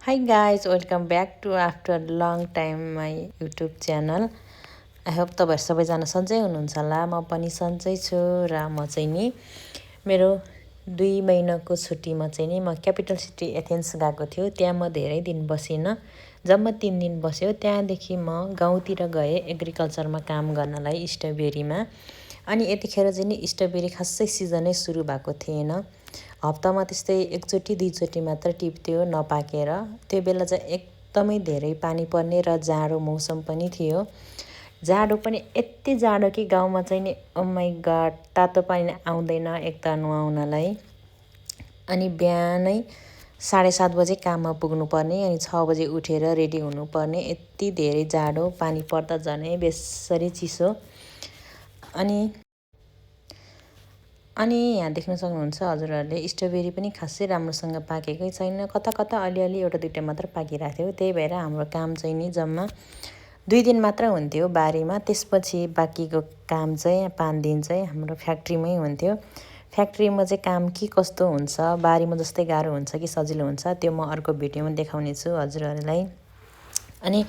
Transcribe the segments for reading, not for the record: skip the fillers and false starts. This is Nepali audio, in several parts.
Hi guys, welcome back to after long time my YouTube channel. I hope तपाईहरु सबैजना सन्चै हुनुहुन्छ होला। म पनि सन्चै छु र म चाहिँ नि मेरो 2 महिनाको छुट्टीमा चाहिँ नि म क्यापिटल सिटी एथेन्स गएको थियो। त्यहाँ म धेरै दिन बसिन। जम्मा 3 दिन बस्यो। त्यहाँदेखि म गाउँतिर गए एग्रिकल्चरमा काम गर्नलाई स्ट्रबेरीमा। अनि यतिखेर चाहिँ नि स्ट्रबेरी खासै सिजनै सुरु भएको थिएन। हप्तामा त्यस्तै एकचोटि दुईचोटि मात्र टिप्थ्यो नपाकेर। त्यो बेला चाहिँ एकदमै धेरै पानी पर्ने र जाडो मौसम पनि थियो। जाडो पनि यति जाडो कि गाउँमा चाहिँ नि ओ माई गॉड तातो पानी आउँदैन एक त नुहाउनलाई। अनि बिहानै 7:30 बजे काममा पुग्नुपर्ने अनि 6 बजे उठेर रेडी हुनुपर्ने। यति धेरै जाडो पानी पर्दा झनै बेसरी चिसो। अनि यहाँ देख्न सक्नुहुन्छ हजुरहरूले स्ट्रबेरी पनि खासै राम्रोसँग पाकेकै छैन। कता कता अलिअलि एउटा दुईटा मात्र पाकिरहेको थियो। त्यही भएर हाम्रो काम चाहिँ नि जम्मा 2 दिन मात्र हुन्थ्यो बारीमा। त्यसपछि बाँकीको काम चाहिँ 5 दिन चाहिँ हाम्रो फ्याक्ट्रीमै हुन्थ्यो। फ्याक्ट्रीमा चाहिँ काम के कस्तो हुन्छ, बारीमा जस्तै गाह्रो हुन्छ कि सजिलो हुन्छ त्यो म अर्को भिडियोमा देखाउने छु हजुरहरूलाई। अनि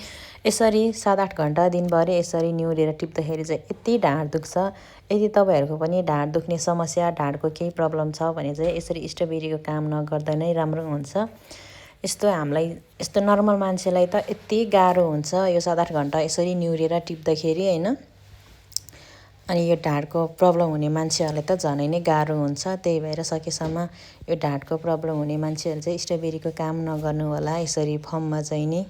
यसरी 7-8 घन्टा दिनभरि यसरी निहुरेर टिप्दाखेरि चाहिँ यति ढाड दुख्छ। यदि तपाईहरुको पनि ढाड दुख्ने समस्या, ढाडको केही प्रब्लम छ भने चाहिँ यसरी स्ट्रबेरीको काम नगर्दा नै राम्रो हुन्छ। यस्तो हामीलाई यस्तो नर्मल मान्छेलाई त यति गाह्रो हुन्छ यो 7-8 घन्टा यसरी निहुरेर टिप्दाखेरि हैन। अनि यो ढाडको प्रब्लम हुने मान्छेहरूलाई त झनै नै गाह्रो हुन्छ। त्यही भएर सकेसम्म यो ढाडको प्रब्लम हुने मान्छेहरू चाहिँ स्ट्रबेरीको काम नगर्नु होला यसरी फर्ममा चाहिँ नि।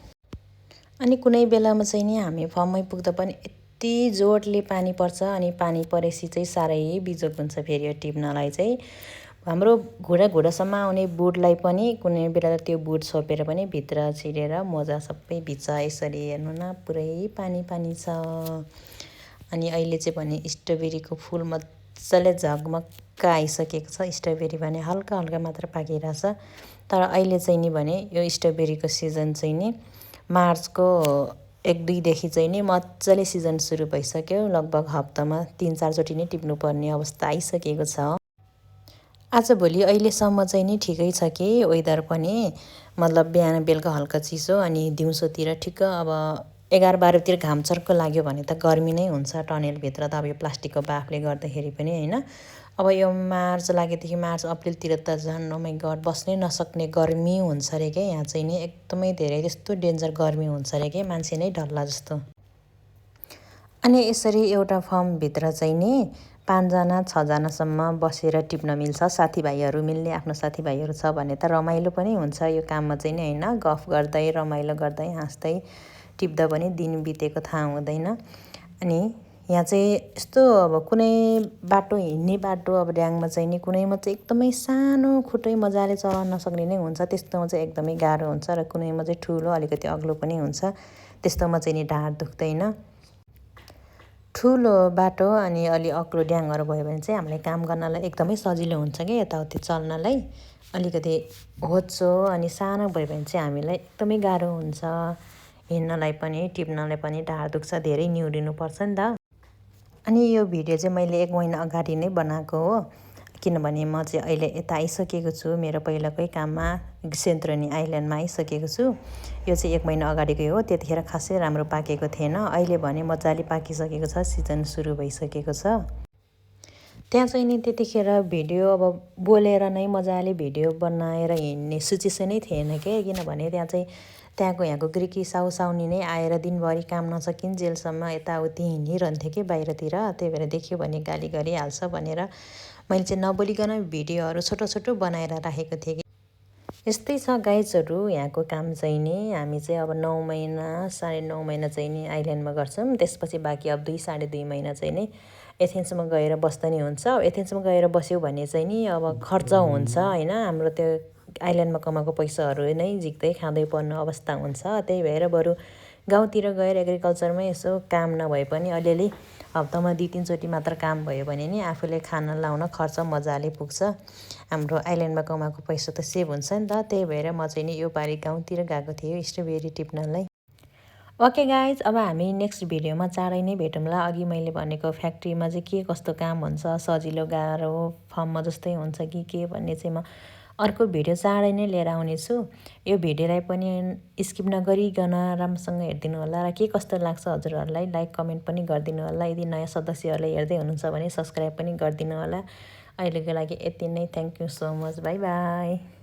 अनि कुनै बेलामा चाहिँ नि हामी फर्ममै पुग्दा पनि यति जोडले पानी पर्छ। अनि पानी परेपछि चाहिँ साह्रै बिजोग हुन्छ फेरि यो टिप्नलाई चाहिँ। हाम्रो घुँडासम्म आउने बुटलाई पनि कुनै बेला त्यो बुट छोपेर पनि भित्र छिरेर मोजा सबै भिज्छ। यसरी हेर्नु न पुरै पानी पानी छ। अनि अहिले चाहिँ भने स्ट्रबेरीको फुल मजाले झगमक्क आइसकेको छ। स्ट्रबेरी भने हल्का हल्का मात्र पाकिरहेछ। तर अहिले चाहिँ नि भने यो स्ट्रबेरीको सिजन चाहिँ नि मार्चको 1-2 देखि चाहिँ नि मजाले सिजन सुरु भइसक्यो। लगभग हप्तामा 3-4 चोटि नै टिप्नुपर्ने अवस्था आइसकेको छ। आजभोलि अहिलेसम्म चाहिँ नि ठिकै छ कि वेदर पनि मतलब बिहान बेलुका हल्का चिसो अनि दिउँसोतिर ठिक्क अब 11-12तिर घाम चर्को लाग्यो भने त गर्मी नै हुन्छ टनेलभित्र त अब यो प्लास्टिकको बाफले गर्दाखेरि पनि हैन। अब यो मार्च लागेदेखि मार्च अप्रिलतिर त झन् ओ माई गॉड बस्नै नसक्ने गर्मी हुन्छ रे के। यहाँ चाहिँ नि एकदमै धेरै त्यस्तो डेन्जर गर्मी हुन्छ रे के मान्छे नै डल्ला जस्तो। अनि यसरी एउटा फर्मभित्र चाहिँ नि 5 जना 6 जनासम्म बसेर टिप्न मिल्छ। साथीभाइहरू मिल्ने आफ्नो साथीभाइहरू छ भने त रमाइलो पनि हुन्छ यो काममा चाहिँ नि हैन। गफ गर्दै रमाइलो गर्दै हाँस्दै टिप्दा पनि दिन बितेको थाहा हुँदैन। अनि यहाँ चाहिँ यस्तो अब कुनै बाटो हिँड्ने बाटो अब ड्याङमा चाहिँ नि कुनैमा चाहिँ एकदमै सानो खुट्टै मजाले चलाउन नसक्ने नै हुन्छ। त्यस्तोमा चाहिँ एकदमै गाह्रो हुन्छ र कुनैमा चाहिँ ठुलो अलिकति अग्लो पनि हुन्छ। त्यस्तोमा चाहिँ नि ढाड दुख्दैन। ठुलो बाटो अनि अलि अग्लो ड्याङहरू भयो भने चाहिँ हामीलाई काम गर्नलाई एकदमै सजिलो हुन्छ कि यताउति चल्नलाई। अलिकति होच्चो अनि सानो भयो भने चाहिँ हामीलाई एकदमै गाह्रो हुन्छ। हिँड्नलाई पनि टिप्नलाई पनि ढाड दुख्छ, धेरै निहुरिनुपर्छ नि त। अनि यो भिडियो चाहिँ मैले 1 महिना अगाडि नै बनाएको हो। किनभने म चाहिँ अहिले यता आइसकेको छु मेरो पहिलाकै काममा सेन्ट्रोनी आइल्यान्डमा आइसकेको छु। यो चाहिँ 1 महिना अगाडिकै हो। त्यतिखेर खासै राम्रो पाकेको थिएन। अहिले भने मजाले पाकिसकेको छ, सिजन सुरु भइसकेको छ। त्यहाँ चाहिँ नि त्यतिखेर भिडियो अब बोलेर नै मजाले भिडियो बनाएर हिँड्ने सिचुएसनै थिएन के। किनभने त्यहाँ चाहिँ त्यहाँको यहाँको ग्रिकी साउसाउनी नै आएर दिनभरि काम नसकिन्जेलसम्म यताउति हिँडिरहन्थ्यो कि बाहिरतिर। त्यही भएर देख्यो भने गाली गरिहाल्छ भनेर मैले चाहिँ नबोलिकन भिडियोहरू छोटो छोटो बनाएर राखेको थिएँ कि। यस्तै छ गाइजहरू यहाँको काम चाहिँ नि। हामी चाहिँ अब 9 महिना 9.5 महिना चाहिँ नि आइल्यान्डमा गर्छौँ। त्यसपछि बाँकी अब 2-2.5 महिना चाहिँ नि एथेन्समा गएर बस्दा नि हुन्छ। एथेन्समा गएर बस्यो भने चाहिँ नि अब खर्च हुन्छ हैन। हाम्रो त्यो आइल्यान्डमा कमाएको पैसाहरू नै झिक्दै खाँदै पर्ने अवस्था हुन्छ। त्यही भएर बरु गाउँतिर गएर एग्रिकल्चरमै यसो काम नभए पनि अलिअलि हप्तामा 2-3 चोटि मात्र काम भयो भने नि आफूले खान लाउन खर्च मजाले पुग्छ। हाम्रो आइल्यान्डमा कमाएको पैसा त सेभ हुन्छ नि त। त्यही भएर म चाहिँ नि यो पालि गाउँतिर गएको थिएँ स्ट्रबेरी टिप्नलाई। ओके गाइज अब हामी नेक्स्ट भिडियोमा चाँडै नै भेटौँला। अघि मैले भनेको फ्याक्ट्रीमा चाहिँ के कस्तो काम हुन्छ, सजिलो गाह्रो फर्ममा जस्तै हुन्छ कि के भन्ने चाहिँ म अर्को भिडियो चाँडै नै लिएर आउनेछु। यो भिडियोलाई पनि स्किप नगरिकन राम्रोसँग हेरिदिनु होला र के कस्तो लाग्छ हजुरहरूलाई लाइक कमेन्ट पनि गरिदिनु होला। यदि नयाँ सदस्यहरूले हेर्दै हुनुहुन्छ भने सब्सक्राइब पनि गरिदिनु होला। अहिलेको लागि यति नै। Thank you so much. By by.